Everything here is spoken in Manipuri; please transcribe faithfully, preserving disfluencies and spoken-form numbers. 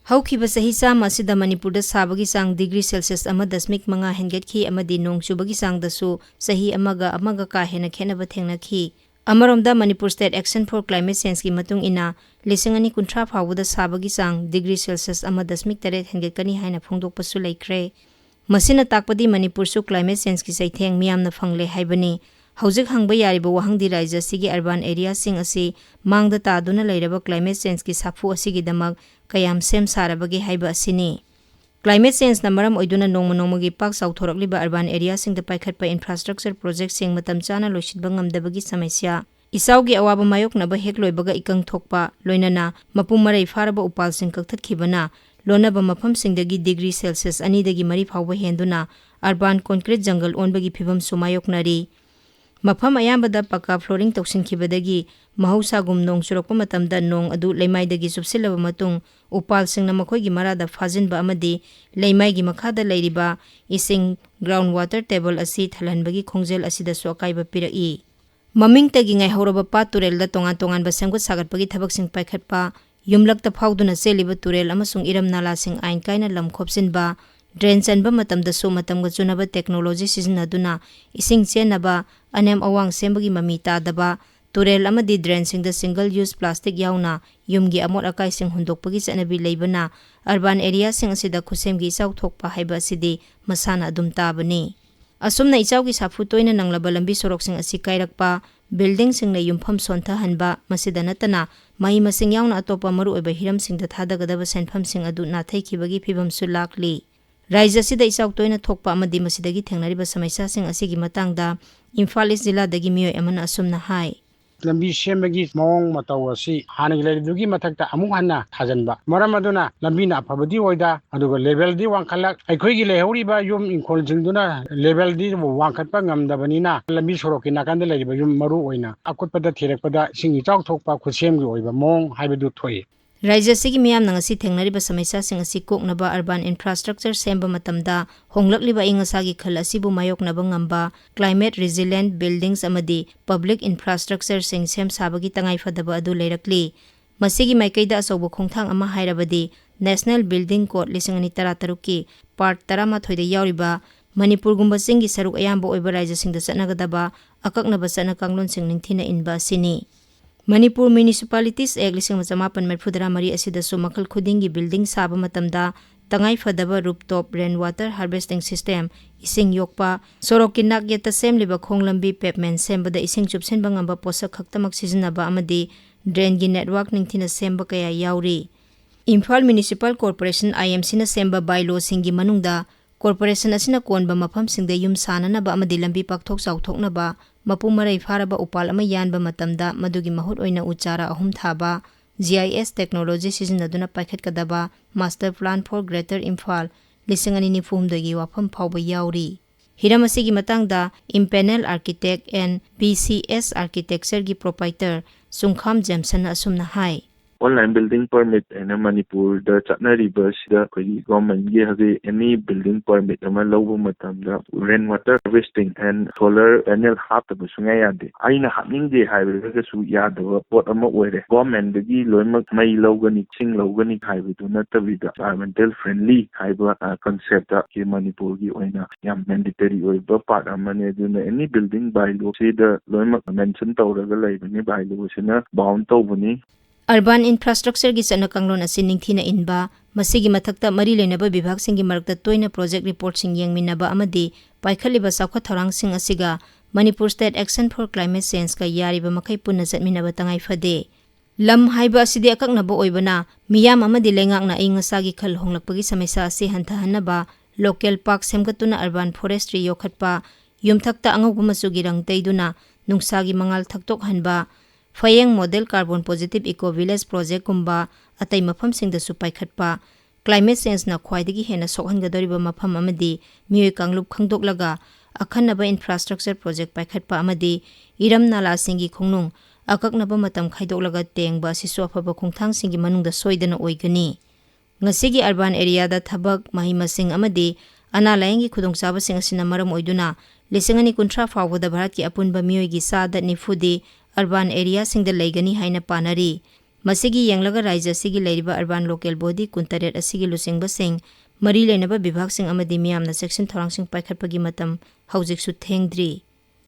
ꯍꯧꯈꯤꯕ ꯆꯍꯤ ꯆꯥꯝꯃ ꯑꯁꯤꯗ ꯃꯅꯤꯄꯨꯔꯗ ꯁꯥꯕꯒꯤ ꯆꯥꯡ ꯗꯤꯒ꯭ꯔꯤ ꯁꯦꯜꯁꯤꯌꯁ ꯑꯃ ꯗꯁꯃꯤꯛ ꯃꯉꯥ ꯍꯦꯟꯒꯠꯈꯤ ꯑꯃꯗꯤ ꯅꯣꯡ ꯆꯨꯕꯒꯤ ꯆꯥꯡꯗꯁꯨ ꯆꯍꯤ ꯑꯃꯒ ꯑꯃꯒ ꯀꯥ ꯍꯦꯟꯅ ꯈꯦꯠꯅꯕ ꯊꯦꯡꯅꯈꯤ꯫ ꯑꯃꯔꯣꯝꯗ, Manipur State Action for Climate Changeꯀꯤ ꯃꯇꯨꯡ ꯏꯟꯅ, ꯂꯤꯁꯤꯡ ꯑꯅꯤ ꯀꯨꯟꯊ꯭ꯔꯥ ꯐꯥꯎꯕꯗ ꯁꯥꯕꯒꯤ ꯆꯥꯡ ꯗꯤꯒ꯭ꯔꯤ ꯁꯦꯜꯁꯤꯌꯁ ꯑꯃ ꯗꯁꯃꯤꯛ ꯇꯔꯦꯠ ꯍꯦꯟꯒꯠꯀꯅꯤ ꯍꯥꯏꯅ ꯐꯣꯡꯗꯣꯛꯄꯁꯨ ꯂꯩꯈ꯭ꯔꯦ꯫ ꯃꯁꯤꯅ ꯇꯥꯛꯄꯗꯤ ꯃꯅꯤꯄꯨꯔꯁꯨ climate changeꯀꯤ ꯆꯩꯊꯦꯡ ꯃꯤꯌꯥꯝꯅ ꯐꯪꯂꯦ ꯍꯥꯏꯕꯅꯤ꯫ ꯍꯧꯖꯤꯛ ꯍꯪꯕ ꯌꯥꯔꯤꯕ ꯋꯥꯍꯪꯗꯤ ꯔꯥꯖ꯭ꯌ ꯑꯁꯤꯒꯤ urban areaꯁꯤꯡ ꯑꯁꯤ ꯃꯥꯡꯗ ꯇꯥꯗꯨꯅ ꯂꯩꯔꯕ climate changeꯀꯤ ꯁꯥꯐꯨ ꯑꯁꯤꯒꯤꯗꯃꯛ ꯀꯌꯥꯝ ꯁꯦꯝ ꯁꯥꯔꯕꯒꯦ ꯍꯥꯏꯕ ꯑꯁꯤꯅꯤ꯫ Climate changeꯅ ꯃꯔꯝ ꯑꯣꯏꯗꯨꯅ ꯅꯣꯡꯃ ꯅꯣꯡꯃꯒꯤ ꯄꯥꯛ ꯆꯥꯎꯊꯣꯔꯛꯂꯤꯕ urban areaꯁꯤꯡꯗ ꯄꯥꯏꯈꯠꯄ infrastructure projectꯁꯤꯡ ꯃꯇꯝ ꯆꯥꯅ ꯂꯣꯏꯁꯤꯟꯕ ꯉꯝꯗꯕꯒꯤ ꯁꯃꯁ꯭ꯌꯥ, ꯏꯆꯥꯎꯒꯤ ꯑꯋꯥꯕ ꯃꯥꯌꯣꯛꯅꯕ ꯍꯦꯛ ꯂꯣꯏꯕꯒ ꯏꯀꯪ ꯊꯣꯛꯄ, ꯂꯣꯏꯅꯅ ꯃꯄꯨꯡ ꯃꯔꯩ ꯐꯥꯔꯕ ꯎꯄꯥꯜꯁꯤꯡ ꯀꯛꯊꯠꯈꯤꯕꯅ ꯂꯣꯟꯅꯕ ꯃꯐꯝꯁꯤꯡꯗꯒꯤ ꯗꯤꯒ꯭ꯔꯤ ꯁꯦꯜꯁꯤꯌꯁ ꯑꯅꯤꯗꯒꯤ ꯃꯔꯤ ꯐꯥꯎꯕ ꯍꯦꯟꯗꯨꯅ urban concrete jungle ꯑꯣꯟꯕꯒꯤ ꯐꯤꯚꯝꯁꯨ ꯃꯥꯌꯣꯛꯅꯔꯤ꯫ ꯃꯐꯝ ꯑꯌꯥꯝꯕꯗ ꯄꯀꯥ flooring ꯇꯧꯁꯤꯟꯈꯤꯕꯗꯒꯤ ꯃꯍꯧꯁꯥꯒꯨꯝ ꯅꯣꯡ ꯆꯨꯔꯛꯄ ꯃꯇꯝꯗ ꯅꯣꯡ ꯑꯗꯨ ꯂꯩꯃꯥꯏꯗꯒꯤ ꯆꯨꯞꯁꯤꯜꯂꯕ ꯃꯇꯨꯡ ꯎꯄꯥꯜꯁꯤꯡꯅ ꯃꯈꯣꯏꯒꯤ ꯃꯔꯥꯗ ꯐꯥꯖꯤꯟꯕ ꯑꯃꯗꯤ ꯂꯩꯃꯥꯏꯒꯤ ꯃꯈꯥꯗ ꯂꯩꯔꯤꯕ ꯏꯁꯤꯡ ground water table ꯑꯁꯤ ꯊꯜꯍꯟꯕꯒꯤ ꯈꯣꯡꯖꯦꯜ ꯑꯁꯤꯗꯁꯨ ꯑꯀꯥꯏꯕ ꯄꯤꯔꯛꯏ꯫ ꯃꯃꯤꯡꯇꯒꯤ ꯉꯥꯏꯍꯧꯔꯕ ꯄꯥꯠ ꯇꯨꯔꯦꯜꯗ ꯇꯣꯉꯥꯟ ꯇꯣꯉꯥꯟꯕ ꯁꯦꯝꯒꯠ ꯁꯥꯒꯠꯄꯒꯤ ꯊꯕꯛꯁꯤꯡ ꯄꯥꯏꯈꯠꯄ, ꯌꯨꯝꯂꯛꯇ ꯐꯥꯎꯗꯨꯅ ꯆꯦꯜꯂꯤꯕ ꯇꯨꯔꯦꯜ ꯑꯃꯁꯨꯡ ꯏꯔꯝ ꯅꯥꯂꯥꯁꯤꯡ ꯑꯥꯏꯟ ꯀꯥꯏꯅ ꯂꯝ ꯈꯣꯞꯆꯤꯟꯕ, drain ꯆꯟꯕ ꯃꯇꯝꯗꯁꯨ ꯃꯇꯝꯒ ꯆꯨꯅꯕ technology ꯁꯤꯖꯤꯟꯅꯗꯨꯅ ꯏꯁꯤꯡ ꯆꯦꯟꯅꯕ ꯑꯅꯦꯝ ꯑꯋꯥꯡ ꯁꯦꯝꯕꯒꯤ ꯃꯃꯤ ꯇꯥꯗꯕ, ꯇꯨꯔꯦꯜ ꯑꯃꯗꯤ drainꯁꯤꯡꯗ single use plastic ꯌꯥꯎꯅ ꯌꯨꯝꯒꯤ ꯑꯃꯣꯠ ꯑꯀꯥꯏꯁꯤꯡ ꯍꯨꯟꯗꯣꯛꯄꯒꯤ ꯆꯠꯅꯕꯤ ꯂꯩꯕꯅ urban areaꯁꯤꯡ ꯑꯁꯤꯗ ꯈꯨꯠꯁꯦꯝꯒꯤ ꯏꯆꯥꯎ ꯊꯣꯛꯄ ꯍꯥꯏꯕ ꯑꯁꯤꯗꯤ ꯃꯁꯥꯅ ꯑꯗꯨꯝ ꯇꯥꯕꯅꯤ꯫ ꯑꯁꯨꯝꯅ ꯏꯆꯥꯎꯒꯤ ꯁꯥꯐꯨ ꯇꯣꯏꯅ ꯅꯪꯂꯕ ꯂꯝꯕꯤ ꯁꯣꯔꯣꯛꯁꯤꯡ ꯑꯁꯤ ꯀꯥꯏꯔꯛꯄ, buildingꯁꯤꯡꯅ ꯌꯨꯝꯐꯝ ꯁꯣꯟꯊꯍꯟꯕ, ꯃꯁꯤꯗ ꯅꯠꯇꯅ ꯃꯍꯩ ꯃꯁꯤꯡ ꯌꯥꯎꯅ ꯑꯇꯣꯞꯄ ꯃꯔꯨꯑꯣꯏꯕ ꯍꯤꯔꯝꯁꯤꯡꯗ ꯊꯥꯗꯒꯗꯕ ꯁꯦꯟꯐꯝꯁꯤꯡ ꯑꯗꯨ ꯅꯥꯊꯩꯈꯤꯕꯒꯤ ꯐꯤꯚꯝꯁꯨ ꯂꯥꯛꯂꯤ꯫ ꯔꯥꯖ꯭ꯌ ꯑꯁꯤꯗ ꯏꯆꯥꯎ ꯇꯣꯏꯅ ꯊꯣꯛꯄ ꯑꯃꯗꯤ ꯃꯁꯤꯗꯒꯤ ꯊꯦꯡꯅꯔꯤꯕ ꯁꯃꯁ꯭ꯌꯥꯁꯤꯡ ꯑꯁꯤꯒꯤ ꯃꯇꯥꯡꯗ ꯏꯝꯐꯥꯜ ꯏꯁ ꯖꯤꯂꯥꯗꯒꯤ ꯃꯤꯑꯣꯏ ꯑꯃꯅ ꯑꯁꯨꯝꯅ ꯍꯥꯏ꯫ ꯂꯝꯕꯤ ꯁꯦꯝꯕꯒꯤ ꯃꯑꯣꯡ ꯃꯇꯧ ꯑꯁꯤ ꯍꯥꯟꯅꯒꯤ ꯂꯩꯔꯤꯗꯨꯒꯤ ꯃꯊꯛꯇ ꯑꯃꯨꯛ ꯍꯟꯅ ꯊꯥꯖꯤꯟꯕ꯫ ꯃꯔꯝ ꯑꯗꯨꯅ ꯂꯝꯕꯤꯅ ꯑꯐꯕꯗꯤ ꯑꯣꯏꯗ, ꯑꯗꯨꯒ levelꯗꯤ ꯋꯥꯡꯈꯠꯂꯛ꯫ ꯑꯩꯈꯣꯏꯒꯤ ꯂꯩꯍꯧꯔꯤꯕ ꯌꯨꯝ ꯏꯪꯈꯣꯜꯁꯤꯡꯗꯨꯅ levelꯗꯤ ꯋꯥꯡꯈꯠꯄ ꯉꯝꯗꯕꯅꯤꯅ ꯂꯝꯕꯤ ꯁꯣꯔꯣꯛꯀꯤ ꯅꯥꯀꯟꯗ ꯂꯩꯔꯤꯕ ꯌꯨꯝ ꯃꯔꯨ ꯑꯣꯏꯅ ꯑꯀꯨꯠꯄꯗ ꯊꯤꯔꯛꯄꯗ ꯏꯁꯤꯡ ꯏꯆꯥꯎ ꯊꯣꯛꯄ ꯈꯨꯠꯁꯦꯝꯒꯤ ꯑꯣꯏꯕ ꯃꯑꯣꯡ ꯍꯥꯏꯕꯗꯨ ꯊꯣꯛꯏ꯫ ꯔꯥꯖ꯭ꯌ ꯑꯁꯤꯒꯤ ꯃꯤꯌꯥꯝꯅ ꯉꯁꯤ ꯊꯦꯡꯅꯔꯤꯕ ꯁꯃꯁ꯭ꯌꯥꯁꯤꯡ ꯑꯁꯤ ꯀꯣꯛꯅꯕ urban infrastructure ꯁꯦꯝꯕ ꯃꯇꯝꯗ ꯍꯣꯡꯂꯛꯂꯤꯕ ꯑꯏꯪ ꯑꯁꯥꯒꯤ ꯈꯜ ꯑꯁꯤꯕꯨ ꯃꯥꯌꯣꯛꯅꯕ ꯉꯝꯕ climate resilient buildings ꯑꯃꯗꯤ public infrastructureꯁꯤꯡ ꯁꯦꯝ ꯁꯥꯕꯒꯤ ꯇꯉꯥꯏꯐꯗꯕ ꯑꯗꯨ ꯂꯩꯔꯛꯂꯤ꯫ ꯃꯁꯤꯒꯤ ꯃꯥꯏꯀꯩꯗ ꯑꯆꯧꯕ ꯈꯣꯡꯊꯥꯡ ꯑꯃ ꯍꯥꯏꯔꯕꯗꯤ National Building Code ꯂꯤꯁꯤꯡ ꯑꯅꯤ ꯇꯔꯥꯇꯔꯨꯛꯀꯤ Part ꯇꯔꯥꯃꯥꯊꯣꯏꯗ ꯌꯥꯎꯔꯤꯕ ꯃꯅꯤꯄꯨꯔꯒꯨꯝꯕ ꯆꯤꯡꯒꯤ ꯁꯔꯨꯛ ꯑꯌꯥꯝꯕ ꯑꯣꯏꯕ ꯔꯥꯖ꯭ꯌꯁꯤꯡꯗ ꯆꯠꯅꯒꯗꯕ ꯑꯀꯛꯅꯕ ꯆꯠꯅ ꯀꯥꯡꯂꯣꯟꯁꯤꯡ ꯅꯤꯡꯊꯤꯅ ꯏꯟꯕ ꯑꯁꯤꯅꯤ꯫ ꯃꯅꯤꯄꯨꯔ Municipalities Act ꯂꯤꯁꯤꯡ ꯑꯃ ꯆꯃꯥꯄꯟ ꯃꯔꯤꯐꯨꯇꯔꯥ ꯃꯔꯤ ꯑꯁꯤꯗꯁꯨ ꯃꯈꯜ ꯈꯨꯗꯤꯡꯒꯤ building ꯁꯥꯕ ꯃꯇꯝꯗ ꯇꯉꯥꯏ ꯐꯗꯕ rooftop rain water harvesting system, ꯏꯁꯤꯡ ꯌꯣꯛꯄ, ꯁꯣꯔꯣꯛꯀꯤ ꯅꯥꯛꯌꯦꯠꯇ ꯁꯦꯝꯂꯤꯕ ꯈꯣꯡ ꯂꯝꯕꯤ, pavement ꯁꯦꯝꯕꯗ ꯏꯁꯤꯡ ꯆꯨꯞꯁꯤꯟꯕ ꯉꯝꯕ ꯄꯣꯠꯁꯛ ꯈꯛꯇꯃꯛ ꯁꯤꯖꯤꯟꯅꯕ ꯑꯃꯗꯤ drainꯒꯤ network ꯅꯤꯡꯊꯤꯅ ꯁꯦꯝꯕ ꯀꯌꯥ ꯌꯥꯎꯔꯤ꯫ ꯏꯝꯐꯥꯜ Municipal Corporation, IMCꯅ ꯁꯦꯝꯕ bylawꯁꯤꯡꯒꯤ ꯃꯅꯨꯡꯗ corporation ꯑꯁꯤꯅ ꯀꯣꯟꯕ ꯃꯐꯝꯁꯤꯡꯗ ꯌꯨꯝ ꯁꯥꯅꯅꯕ ꯑꯃꯗꯤ ꯂꯝꯕꯤ ꯄꯥꯛꯊꯣꯛ ꯆꯥꯎꯊꯣꯛꯅꯕ ꯃꯄꯨꯡ ꯃꯔꯩ ꯐꯥꯔꯕ ꯎꯄꯥꯜ ꯑꯃ ꯌꯥꯟꯕ ꯃꯇꯝꯗ ꯃꯗꯨꯒꯤ ꯃꯍꯨꯠ ꯑꯣꯏꯅ ꯎ ꯆꯥꯔꯥ ꯑꯍꯨꯝ ꯊꯥꯕ, GIS technology ꯁꯤꯖꯤꯟꯅꯗꯨꯅ ꯄꯥꯏꯈꯠꯀꯗꯕ Master Plan for Greater Imphal ꯂꯤꯁꯤꯡ ꯑꯅꯤ ꯅꯤꯐꯨ ꯍꯨꯝꯗꯣꯏꯒꯤ ꯋꯥꯐꯝ ꯐꯥꯎꯕ ꯌꯥꯎꯔꯤ꯫ ꯍꯤꯔꯝ ꯑꯁꯤꯒꯤ ꯃꯇꯥꯡꯗ Impanel Architect and BCS Architectureꯒꯤ proprietor ꯆꯨꯡꯈꯥꯝ ꯖꯦꯝꯁꯟꯅ ꯑꯁꯨꯝꯅ ꯍꯥꯏ꯫ Online building permit ꯍꯥꯏꯅ ꯃꯅꯤꯄꯨꯔꯗ ꯆꯠꯅꯔꯤꯕꯁꯤꯗ ꯑꯩꯈꯣꯏꯒꯤ governmentꯀꯤ ꯍꯧꯖꯤꯛ any building permit ꯑꯃ ꯂꯧꯕ ꯃꯇꯝꯗ rain water harvesting and solar panel ꯍꯥꯞꯇꯕ ꯁꯨꯡꯌꯥ ꯌꯥꯗꯦ꯫ ꯑꯩꯅ ꯍꯥꯞꯅꯤꯡꯗꯦ ꯍꯥꯏꯔꯒꯁꯨ ꯌꯥꯗꯕ ꯄꯣꯠ ꯑꯃ ꯑꯣꯏꯔꯦ꯫ Governmentꯗꯒꯤ ꯂꯣꯏꯅꯃꯛ ꯃꯩ ꯂꯧꯒꯅꯤ, ꯏꯁꯤꯡ ꯂꯧꯒꯅꯤ ꯍꯥꯏꯕꯗꯨ ꯅꯠꯇꯕꯤꯗ environmental friendly ꯍꯥꯏꯕ, ꯑ, conceptꯇ ꯃꯅꯤꯄꯨꯔꯒꯤ ꯑꯣꯏꯅ ꯌꯥꯝ mandatory ꯑꯣꯏꯕ part ꯑꯃꯅꯤ꯫ ꯑꯗꯨꯅ any building bylawꯁꯤꯗ ꯂꯣꯏꯅꯃꯛ mention ꯇꯧꯔꯒ ꯂꯩꯕꯅꯤ, bylawꯁꯤꯅ bound ꯇꯧꯕꯅꯤ꯫ Urban infrastructureꯒꯤ ꯆꯠꯅ ꯀꯥꯡꯂꯣꯟ ꯑꯁꯤ ꯅꯤꯡꯊꯤꯅ ꯏꯟꯕ, ꯃꯁꯤꯒꯤ ꯃꯊꯛꯇ ꯃꯔꯤ ꯂꯩꯅꯕ ꯕꯤꯚꯥꯒꯁꯤꯡꯒꯤ ꯃꯔꯛꯇ ꯇꯣꯏꯅ project reportꯁꯤꯡ ꯌꯦꯡꯃꯤꯟꯅꯕ ꯑꯃꯗꯤ ꯄꯥꯏꯈꯠꯂꯤꯕ ꯆꯥꯎꯈꯠ ꯊꯧꯔꯥꯡꯁꯤꯡ ꯑꯁꯤꯒ Manipur State Action for Climate Changeꯀ ꯌꯥꯔꯤꯕ ꯃꯈꯩ ꯄꯨꯟꯅ ꯆꯠꯃꯤꯟꯅꯕ ꯇꯉꯥꯏ ꯐꯗꯦ꯫ ꯂꯝ ꯍꯥꯏꯕ ꯑꯁꯤꯗꯤ ꯑꯀꯛꯅꯕ ꯑꯣꯏꯕꯅ, ꯃꯤꯌꯥꯝ ꯑꯃꯗꯤ ꯂꯩꯉꯥꯛꯅ ꯑꯏꯪ ꯑꯁꯥꯒꯤ ꯈꯜ ꯍꯣꯡꯂꯛꯄꯒꯤ ꯁꯃꯁ꯭ꯌꯥ ꯑꯁꯤ ꯍꯟꯊꯍꯟꯅꯕ local park ꯁꯦꯝꯒꯠꯇꯨꯅ urban forestry ꯌꯣꯛꯈꯠꯄ, ꯌꯨꯝꯊꯛꯇ ꯑꯉꯧꯕ ꯃꯆꯨꯒꯤ ꯔꯪ ꯇꯩꯗꯨꯅ ꯅꯨꯡꯁꯥꯒꯤ ꯃꯉꯥꯜ ꯊꯛꯇꯣꯛꯍꯟꯕ, ꯐꯌꯦꯡ model carbon positive eco village projectꯀꯨꯝꯕ ꯑꯇꯩ ꯃꯐꯝꯁꯤꯡꯗꯁꯨ ꯄꯥꯏꯈꯠꯄ, climate changeꯅ ꯈ꯭ꯋꯥꯏꯗꯒꯤ ꯍꯦꯟꯅ ꯁꯣꯛꯍꯟꯒꯗꯧꯔꯤꯕ ꯃꯐꯝ ꯑꯃꯗꯤ ꯃꯤꯑꯣꯏ ꯀꯥꯡꯂꯨꯞ ꯈꯪꯗꯣꯛꯂꯒ ꯑꯈꯟꯅꯕ infrastructure project ꯄꯥꯏꯈꯠꯄ ꯑꯃꯗꯤ ꯏꯔꯝ ꯅꯥꯂꯥꯁꯤꯡꯒꯤ ꯈꯣꯡꯅꯨꯡ ꯑꯀꯛꯅꯕ ꯃꯇꯝ ꯈꯥꯏꯗꯣꯛꯂꯒ ꯇꯦꯡꯕ ꯑꯁꯤꯁꯨ ꯑꯐꯕ ꯈꯣꯡꯊꯥꯡꯁꯤꯡꯒꯤ ꯃꯅꯨꯡꯗ ꯁꯣꯏꯗꯅ ꯑꯣꯏꯒꯅꯤ꯫ ꯉꯁꯤꯒꯤ urban areaꯗ ꯊꯕꯛ, ꯃꯍꯩ ꯃꯁꯤꯡ ꯑꯃꯗꯤ ꯑꯅꯥ ꯂꯥꯌꯦꯡꯒꯤ ꯈꯨꯗꯣꯡꯆꯥꯕꯁꯤꯡ ꯑꯁꯤꯅ ꯃꯔꯝ ꯑꯣꯏꯗꯨꯅ ꯂꯤꯁꯤꯡ ꯑꯅꯤ ꯀꯨꯟꯊ꯭ꯔꯥ ꯐꯥꯎꯕꯗ ꯚꯥꯔꯠꯀꯤ ꯑꯄꯨꯟꯕ ꯃꯤꯑꯣꯏꯒꯤ ꯆꯥꯗ ꯅꯤꯐꯨꯗꯤ urban areaꯁꯤꯡꯗ ꯂꯩꯒꯅꯤ ꯍꯥꯏꯅ ꯄꯥꯅꯔꯤ꯫ ꯃꯁꯤꯒꯤ ꯌꯦꯡꯂꯒ ꯔꯥꯖ꯭ꯌ ꯑꯁꯤꯒꯤ ꯂꯩꯔꯤꯕ urban local body ꯀꯨꯟꯇꯔꯦꯠ ꯑꯁꯤꯒꯤ ꯂꯨꯆꯤꯡꯕꯁꯤꯡ, ꯃꯔꯤ ꯂꯩꯅꯕ ꯕꯤꯚꯥꯒꯁꯤꯡ ꯑꯃꯗꯤ ꯃꯤꯌꯥꯝꯅ ꯆꯦꯛꯁꯤꯟ ꯊꯧꯔꯥꯡꯁꯤꯡ ꯄꯥꯏꯈꯠꯄꯒꯤ ꯃꯇꯝ ꯍꯧꯖꯤꯛꯁꯨ ꯊꯦꯡꯗ꯭ꯔꯤ꯫